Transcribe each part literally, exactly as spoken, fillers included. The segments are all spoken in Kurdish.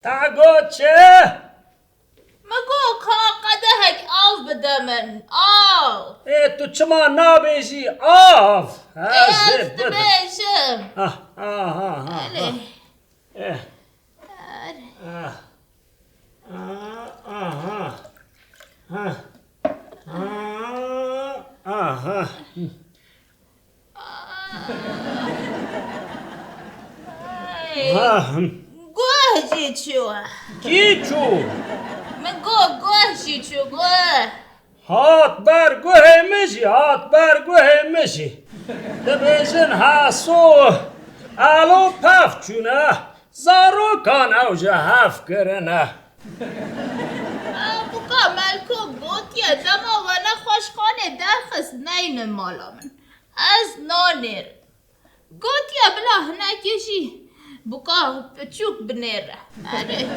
Te got çi? Min got ka qedehek av bide min. Av. Ê, tu çima nabêjî av? Ez ê ez bibim. Dibêjim. Ah, ah, ah, ah, Elê. Ah. Eh. Ah. Ah, aha. Ha. Ah, aha. Ay. Ha, hım. Guh jî çû. Kî çû? Min got guh jî çû, guh. Hat ber guhê min jî, hat ber guhê min jî. Dibêjin Heso, Elo pevçûne, zarokan ew ji hev kirine. Buka Melko gotiye, dema we nexweşxanê derxist neynin mala min. Ez nanêrim. Gotiye bila hinekê jî buka piçûk binêre. Erê.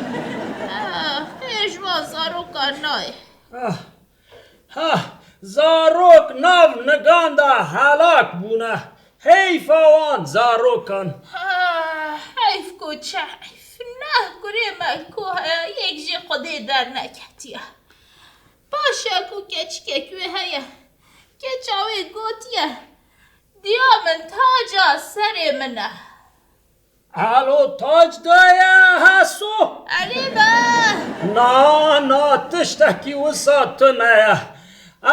Ah, xêr ji wan zarokan nayê. Ah, ha, zarok nav nigan de helak bûne. Heyfa wan zarokan. Ah, heyf ku çi heyf. Neh kurê me ku heye, yek jî Xwedê derneketiye. Paşa ku keçikek wê heye, keça wê gotiye, Diya min taca serê min e. Alo, tac daye Heso? Erê be! Na, na, tiştekî wisa tune ye.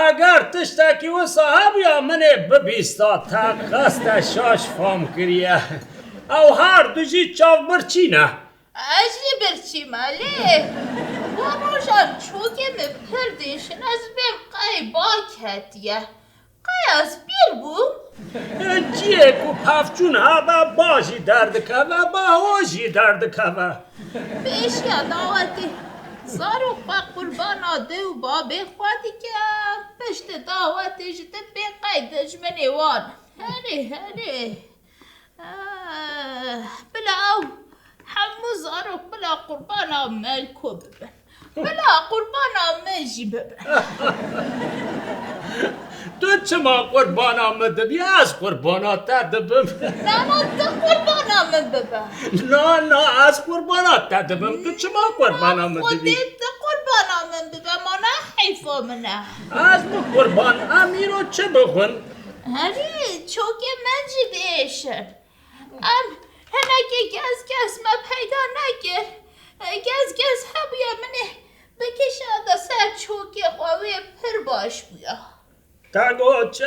Eger tiştekî wisa hebûya, min ê bibîsta, te qeste şaş fam kiriye. Ew her du jî çavbirçî ne. Ez jî birçî me lê wan rojan çokê min pir dêşin, ez bêm qey ba ketiye. Qey ez pîr bûm? Ciyê ku pevçûn hebe ba jî derdikeve, ba ho jî derdikeve. Pêşiya dawetê zarok xwe qurbana dê û babê xwe dike, piştî dawetê jî tu pê qey dijminê wan. Herê, herê. Ah, bila ew hemû zarok bila qurbana Melko bibin. Bila qurbana min jî bibin. Tu çima qurbana min dibî? Ez qurbana te dibim. Na, na, tu qurbana min bibe. Na, na, ez qurbana te dibim. Tu çima qurbana min dibî? Xwedê tu qurbana min bibe, ma ne heyfa min e. Ez bi qurban, em îro çi bixwin? Herî, çokê me jî diêşin. Em hinekî gezgez me peyda nekir. Gezgez hebûye min ê bikişanda ser çokê xwe, wê pir baş bûya. Te got çi?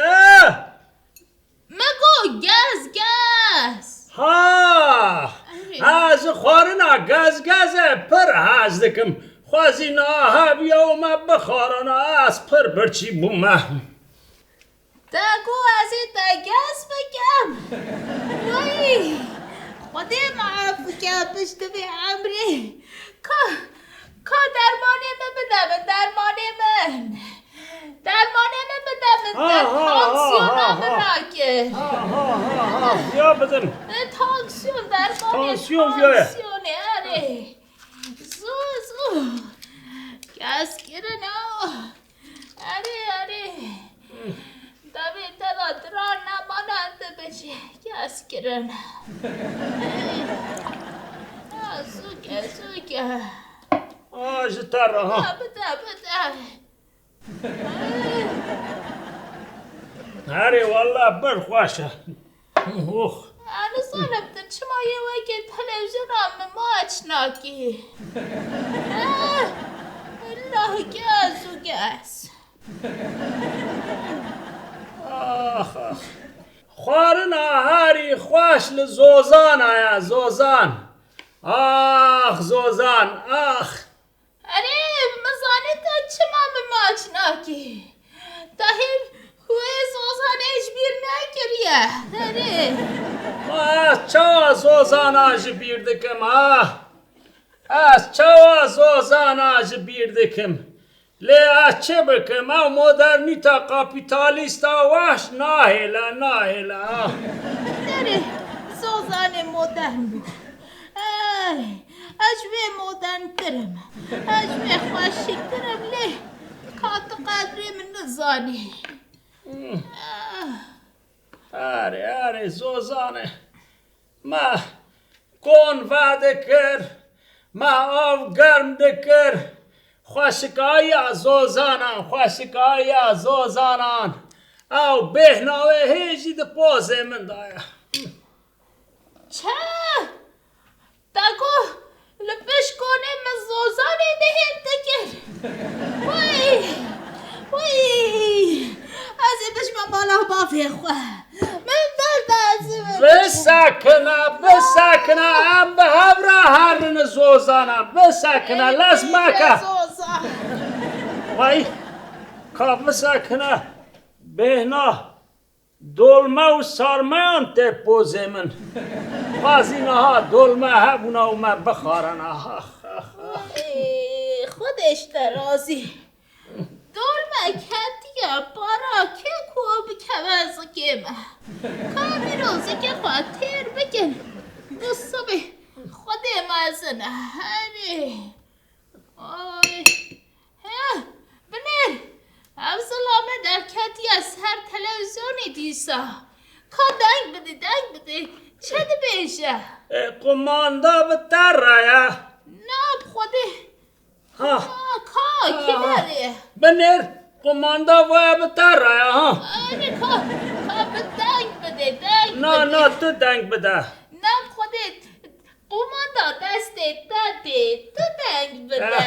Me got gezgez. Ha! Erê. Ez xwarina gezgezê pir hez dikim. Xwezî niha hebûye û me bixwarana, ez pir birçî bûme. Te got ez ê te gez bikim. Wey! Xwedê me ef bike piştî vê emrê. Ka, ka dermanê min bide min, dermanê min. Dermanê min bide min, te tansiyona min rakir. Ha, ha, ha, ha. Ya bidin. E, tansiyon, dermanê tansiyonê, erê. Zû, zû. Gez kirin o. Erê, erê. Devê te de diran nemane, dibêjê gez kirin. Ey. Ha, zû ke, zû ke. A, ji te re, ha. Ha, bide, bide. Ey. Erê, walla pir xweş e. Ox. Ez nizanim tu çima yê wekî televîzyona min maç nakî. Eh, Allah gez û gez. Ax, ax. Xwarina herî xweş li Zozana ye, Zozan. Ax, Zozan, ax. Erê, min zanî te çima min maç nakî. Te hîn wê Zozanê ji bîr nekiriye. Erê. Ma ez çawa Zozana ji bîr dikim, ha? Ez çawa Zozana ji bîr dikim? Lê ez çi bikim? Ew modernîta kapîtalîsta weş nahêle, nahêle, ha. Erê, Zozanê modern bû. Ey, ez ji wê moderntir im. Ez ji wê xweşiktir im, lê ka tu qedrê min nizanî. Hmm. Ah. Erê, erê, Zozanê. Me kon vedikir, Me av germ dikir. Xweşikayiya zozanan, xweşikayiya zozanan. Ew bêhna wê hê jî di pozê min de ye. Çi? Te got li pişt konê min zozanê dihên dikir. Wey! Wey! Ez ê biçime mala bavê xwe. Min ber be, ez ê biçim. Bisekine, bisekine, em bi hev re herin zozana. Bisekine, lez meke. Zozan. Wey! Ka bisekine. Bêhna. Dolme û sarmeyan tê pozê min. Qazî niha dolme hebûna û me bixwarana. Ax, ax, ax. Ê, Xwedê ji te razî. Dolme ketiye para kê ku bikeve zikê me. Ka vîro zikê xwe têr bikin. Bi sibê Xwedê mezin e. Herê. Ay. Heh, binêr. Ev zilame derketiye ser televîzyonê dîsa. Ka deng bidî, deng bidî. Çi dibêje? E, qumanda bi te re ye. Na, bi Xwedê. Ha. Ha, ka, kî berê? Binêr, qumanda vaya bi te re ye, ha. Erê, ka, ka bi deng bidê, deng bidê. Na, na, tu deng bide. Na, bi Xwedê. Qumanda destê te tê, tu deng bide.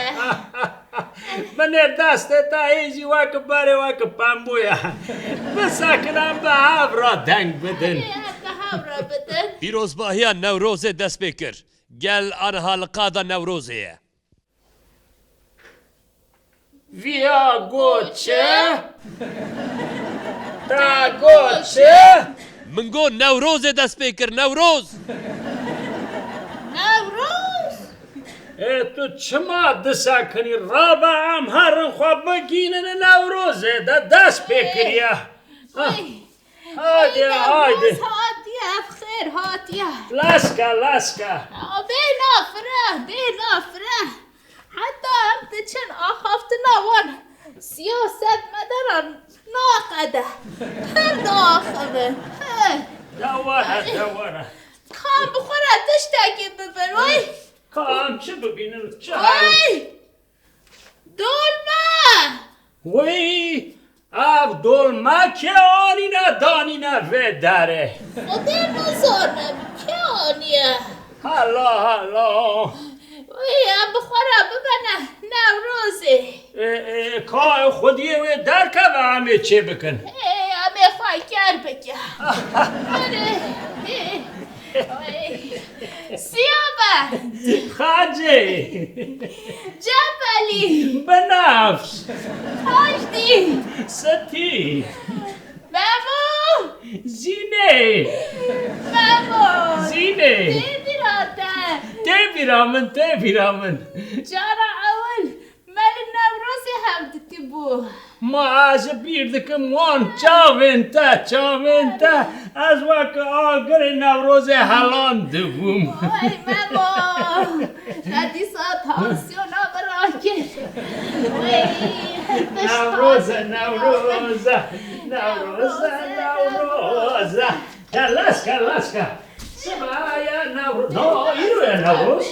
Binêr destê te hê jî wek berê, wek pembû ye. Bisekine em bi hev re deng bidin. Erê, em bi hev re bidin. Pîrozbahiya Newrozê dest pê kir. Gel aniha li qada Newrozê ye. Viya got çi? Te got çi? Min got Newrozê dest pê kir, Newroz! Newroz? Ê, tu çima disekinî? Rabe em herin xwe bigînin Newrozê de dest pê kiriye. Heh. Hadi, hadi. Hadi, ev xêr hatiye. Laska, laska. Bê nafire, bê nafire. Heta em diçin axaftina wan siyasetmedaran naqede. Pir diaxivin. He. Dewere, dewere. Ka em bi xwe re tiştekî bibin, wey. Ka em çi bibînin, çi herin? Wey! Dolme! Wey! Ev dolme kê anîne danîne vê derê? Xwedê nizanim kê aniye. Hela, hela. Wey, em bi xwe re bibene Newrozê. Ê, ê, ka xwediyê wê derkeve em ê çê bikin? Ê, em ê xwe ker bikin. Erê, ê. Oy. Siyabe. Xacê. Cebelî. Binafş. Hajdî. Sitî. Memo. Zînê. Memo. Zînê. Tê bîra te. Tê bîra min, tê bîra min. Cara ewil. Me li Newrozê hev dikibû. Ma ez ji bîr dikim wan çavên te, çavên te. Ez weke agirê Newrozê helandibûm. Ay Memo, te dîsa tansiyona min rakir. Wey, Newroz e, Newroz e, Newroz e, Newroz e. Kelas, kelas ke. Sibaye Newroz. No, îro ye Newroz.